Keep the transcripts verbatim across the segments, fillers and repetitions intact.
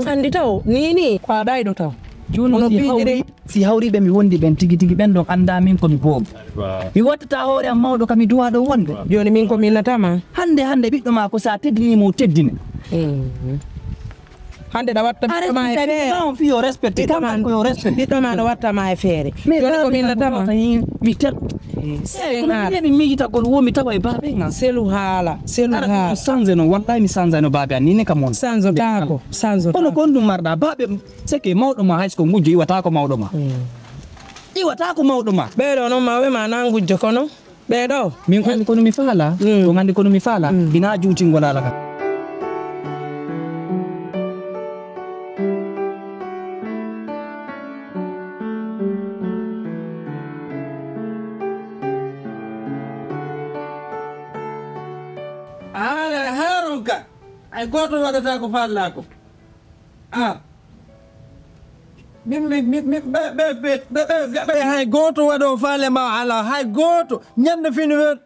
Anndi taw, ni, ni, ko a ɗayɗo taw. Jooni Ono si piiji hawri, ɗi. Si hawriiɓe mi wondi ɓen tigi tigi, ɓen ɗon anndaa min ko mi boobo. Mi wattataa hoore am mawɗo ka mi duwaa ɗon wonde. Jooni min ko mi innata ma. Hannde, hannde ɓiɗɗo maa ko sa teddinii mo o teddine. Mm. Hannde ɗa watta ɓiɗɗo ma e feere. Respecté, on fi yo respecté, ɓiɗɗo ma, ko yo respecté. Ɓiɗɗo ma no watta ma e feere. Jooni ko mi innata ma. Mi tel. Eh, sey ko mi miijitagol wo mi tawa e baabe ngal. Selu haala, selu haala. Sanze no, wallahi mi sanze no baabe an, ni ne kam on. Sanzo taako, sanzo taako. Kono kon ɗum marɗa baabe, seke mawɗo ma hay so ko ngujjo iwata ko mawɗo ma. Mm. Iwata ko mawɗo ma. Ɓeeɗo noon ma we ma na ngujjo kono. Ɓeeɗo. Min ko anndi kono mi faala. Mm. Ko anndi kono mi faala. Mm. Ina juutingol ala kam. Haala haaron ka. Hay gooto waɗata ko faallaa ko. Ah. Min, min, min, min, ɓe, ɓe, ɓe, ɓe, ɓe, ɓe, hay gooto waɗo faale ma alaa, hay gooto. Ñande fini wen.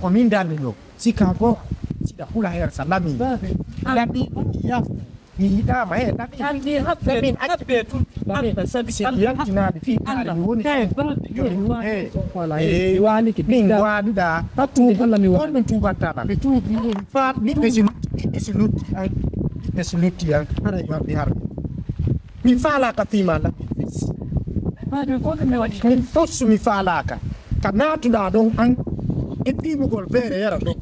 Ko min darde ɗo. Sika ko, siɗa hula her sa lami. Lami, ya. Mi yiɗaama he lami. Lami, habbe, habbe tun. Lami, sabi si yaltinaade fii kaari mi woni. Eh, wala, eh, mi waalike. Min waaliɗa. Hattu, wala mi waali. Kon min tuubatta lan. Mi tuubi. Fa, ɓiɓɓe si lutti, ɓiɓɓe si lutti an. Ɓiɓɓe si lutti an. Haray maɓɓe har. Mi faalaaka fii ma, Lamin. Min fus mi faalaaka. Ka naatuɗaa ɗon an, e piimugol feere yara ɗon.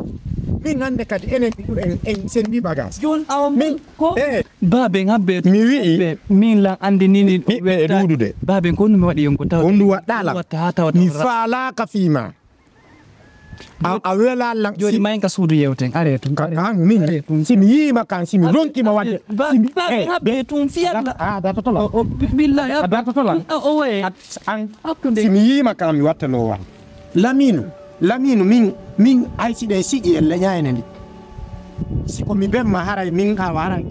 Min hannde kadi enen ɗiɗo en, en senndi bagaas. Jooni awa min, ko? Eh. Baabe, ngabbe. Mi wi'i. Min lan anndi nini ɓiɓɓe e ɗuuɗude. Baabe, ko ɗum mi waɗi yonko tawa. Ko ndu waɗɗaa lan. Watta haa tawa. Mi faalaaka fii ma. A, a wela lan. Jooni si mayen ka suudu yewten. Are tun. Ka, are tun. An min. Are tun. Si mi yiima kan, si mi ronki ma wadde. Ba, si mi, ba, eh, habbe tun fiyalla. A, a dartoto lan. O, o, bi-, billahi, a dartoto lan. O, o, we. An, si mi yiima kan, mi watta no wan. Laminu, Laminu, min, min, ay si ɗe siƴi en leña ene ndi. Si ko mi bemma haray min ka haray.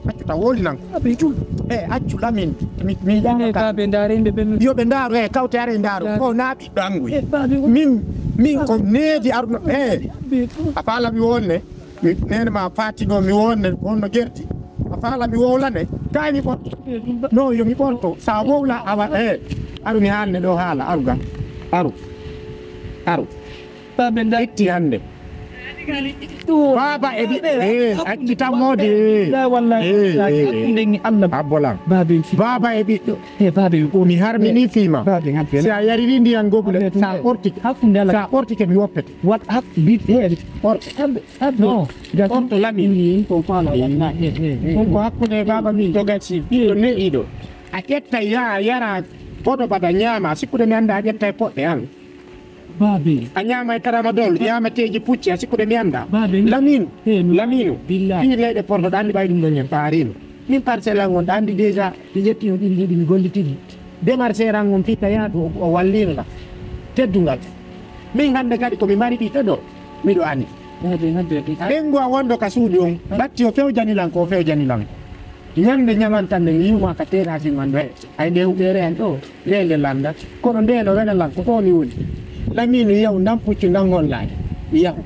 Accu ta woli nan. Abi tu. Eh, accu Lamin. Mi, mi ne ka be ndare be be. Yo be ndaro, eh, kawte are ndaro. Ko na ɓiɗɗo angu. Eh, ba, be. Min, min ko needi arno. Eh. Be tu. A faala mi wonne. Mi, neene ma faati ɗo, mi wonde honno gerti. A faala mi wowlane. Kay mi ɓorto. No, yo mi ɓorto. Sa wowla, awa, eh. Aru mi haalne ɗo haala. Aru ga. Aru. Aru. Babe nda Itti hannde. Baaba e ɓiɗɗo. Eh, acci tammoode. Eh. La wallahi. Eh, eh, eh. Hakkunde ngi Allah. Abbolan. Babe fi. Baaba e ɓiɗɗo. Eh, babe ko mi harmini fima. Babe ngal. Si a yariri ndiyan gobule, sa ɓortike. Hakkunde Allah. Sa ɓortike mi woppete. Wat hak bit eh. Ɓorto. Abbe, abbe. No. Ɓorto lami. Ko fala wallahi. Eh, eh, eh. Ɗum ko hakkunde baaba min to gasi. To ne'iɗo. A ƴetta ya, a yara, hoto bada ñaama, sikkude mi annda a ƴetta e poɗɗe an. Babe. A ñaama e karama dol, ñaamateeji pucci, a sikkude mi annda. Babe. Laminu. He, mi Laminu. Billahi. Fii leyɗe porto, ɗa anndi ɓay ɗum ɗon en paarino. Min parcelle an on, ɗa anndi déjà, mi ƴetti on ɗin ɗiɗi, mi gollitiri. Démarcheur an on fii ka yaatu, o, o wallino ɗa. Teddungal. Min hannde kadi ko mi mari ɓiɗɗo ɗo, miɗo anndi. Babe, babe. Ɓenngu a wonɗo ka suudu on, batti o fewjani lan ko o fewjani lan. Ñande ñamantan nde mi yi'uma ka terrasse man ɗo. Ay nde huɓeere an ɗo, nde nde lannda. Kono nde no wela lan, ko ɗo mi woni. Laminu yahu, ndan puccu, ndan hollaade. Yahu.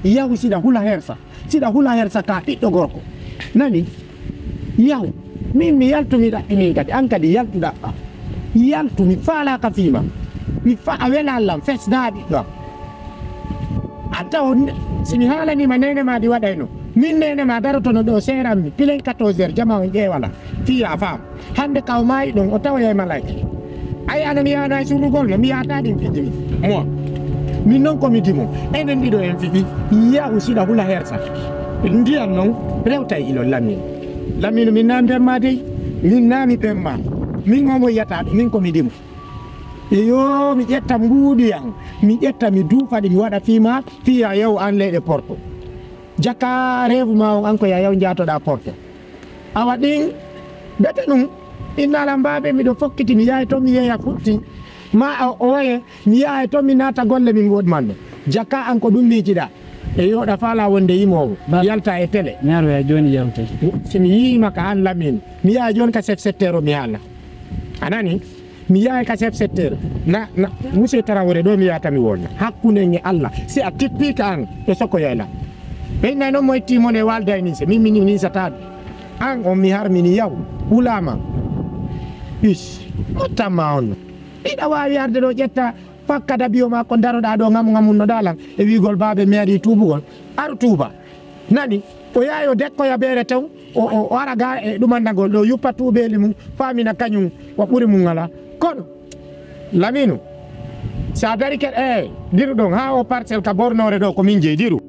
Yahu siɗa hula hersa. Siɗa hula hersa ka ɓiɗɗo gorko. Nani? Yahu. Min mi yaltu mi ɗaɓɓi min kadi. An kadi yaltu ɗaɓɓa. Yaltu mi faalaaka fii ma. Mi fa a wela lan, fesnaa ɓiɗɗo am. A taw, si mi haalanii ma neene ma ɗi waɗayno. Min neene ma darotono ɗo seeran mi. Pilen quatorze heures, jama on ƴeewala. Fii a faam. Hannde ka o maayi ɗon, o tawoyay malaa'ika. Ay, ana mi yaana e suulugol mo, mi yaata ɗin fiji mi. Mo. Min non ko mi dimo. Enen ɗiɗo en fiji. Yahu siɗa hula hersa. Ndiyan non, rewtay ilo Laminu. Laminu, min naa mbemma dey. Min naa mi bemma. Min omo yiyata ɗo, min ko mi dimo. Iyo, mi ƴetta mbuuɗi an. Mi ƴetta, mi duufa ɗi, mi waɗa fii ma, fii a yahu an leyɗe porto. Jaka reefu ma on, an ko ya yahu njaatoɗaa porto. Awa ɗin, bete ɗum, inna lan baabe, miɗo fokkiti, mi yahay to, mi yeeya futti. Ma o, o waye, mi yahay to, mi naata golle, min woɗi man ɗo. Jaka an ko ɗum miijiɗaa. E yoɗa faala wonde yimoowo, ba- yalta e tele. Mi aroya jooni yewte. Si mi yiima ka an Lamin, mi yahay jooni ka chef secteur o, mi haala. A nani? Mi yahay ka chef secteur. Na, na, Monsieur Traoré ɗo mi yahata mi wona. Hakkunde nge Allah. Si a tippi ka an, e soko yayla. Ɓe inna non mo itti mon e walda e ninse. Min, min, min sata. An on mi harmini yaw. Wulama. Is. Mottamma on. Iɗa waawi arde ɗo ƴetta pakkada biyo ma ko daroɗa ɗo ngamu ngamunnoɗa lan. E wiigol baabe mi ari tuubugol. Aru tuuba. Nani? O yahay o dekkoya beere ton. O, o, o ara ga e ɗumannagol ɗo yuppa tuubeeli mum. Faamina kañum. Wa ɓuri mum ngala. Kono. Laminu, sa dari ke, eh, diru ɗon, haa o parcelle ka bornoore ɗo ko min jeyi, diru.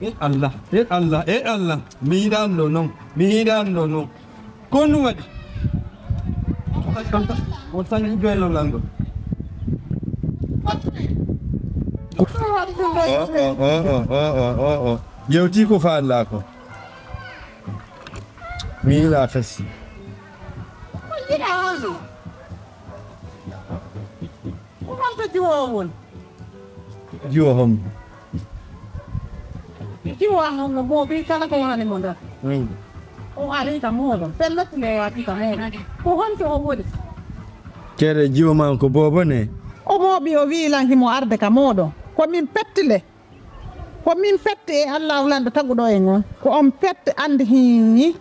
E Allah, e Allah, e Allah, mi yiɗaano non, mi yiɗaano non. Ko ɗum waɗi? On sañi joylo lango. O, o, o, o. Yewti ko faalla ko. Mi yiɗa fesi. Ko honto jiwo o woni? Jiwo hombo? Jiwo an on no boobi kala ko woni mo nder. Mm. O ari ka mooɗon. Pellet ne waɗi ka mooɗon. Ko honto o woni? Kere jiwo man ko boobo ne? O boobi o wi'i lan himo arde ka mooɗon. Ko min pettile. Ko min petti e Allaahu lanɗo taguɗo en on. Ko on petti andi hini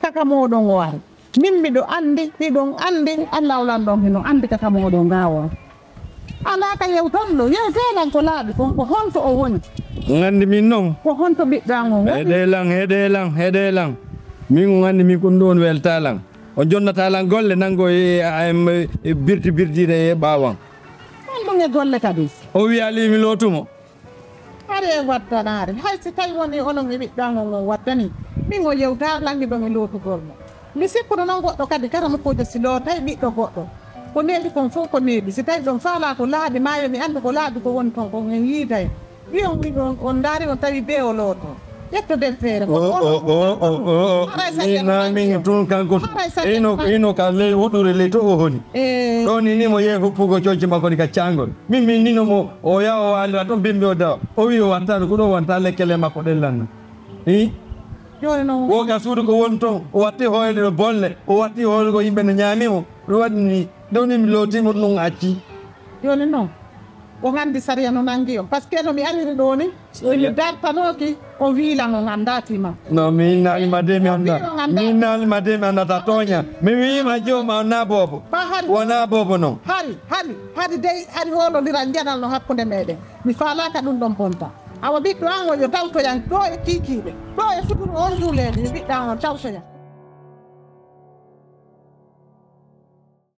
kaka mooɗon o ari. Min miɗo andi, hiɗon andi, Allaahu lanɗo on hino andi kaka mooɗon gaawon. Alaa ka yewtonɗo, yewteelan ko laaɓi kon, ko honto o woni? On andi min non? Ko honto ɓiɗɗo an on woni? Heɗe lan, heɗe lan, heɗe lan. Min on andi min ko ɗum ɗon welta lan. On jonnata lan golle nango e, e, e, e birti birtiɗe e ɓaawan. Honɗum e golle kadi? O wi'ali mi lootumo. Hari e wattanaare, hay si tawi woni onon e ɓiɗɗo an on wattani, min o yewta langiɗo mi lootugol mo. Mi sikkuno noon goɗɗo kadi kara nokkuujo si lootay ɓiɗɗo goɗɗo. Ko neeɓi kon fof ko neeɓi. Si tawi ɗon faalaa ko laaɓi, maa yo mi anndu ko laaɓi ko woni toon kon en yiiday. Wiyon wiɗon on ndaari on tawi bee o lootoo. Ƴettoden feere. O o o o o o. Min na min tun kanko. Ino ino ka ley wuɗure ley to o honi. Ɗo ni ni mo yehi huppugo coñce makko ni ka caangol. Min min nino mo o yaha o waalira toon bimbi o dawa. O wi o wattano ko ɗo wonta lekkele makko ɗen lanna. I Jooni noon. Wo ka suudu ko woni toon o watti hoyde ɗo bolle o watti hoyde ko yimɓe no ñaami mo. Ɗum waɗi ni ɗum ni mi looti mo ɗum acci. Jooni noon. O nganndi sariya no nanngi on. Parce que no mi ariri ɗo ni. Mi dartanooki o wiila no nganndaati ma. No mi innaalima de mi annda. Mi innaalima de mi annda ta tooña. Mi wiima jooma wona boobo. Wona boobo noon. Hari hari hari dey hari hoolondiral njanal no hakkunde meɗen. Mi faalaaka ɗum ɗon bonta. Awa ɓiɗɗo an o yo tawtoyan ɗo e kiikiiɗe. Ɗo e sukuru on juuleende yo ɓiɗɗo an o tawtoyan.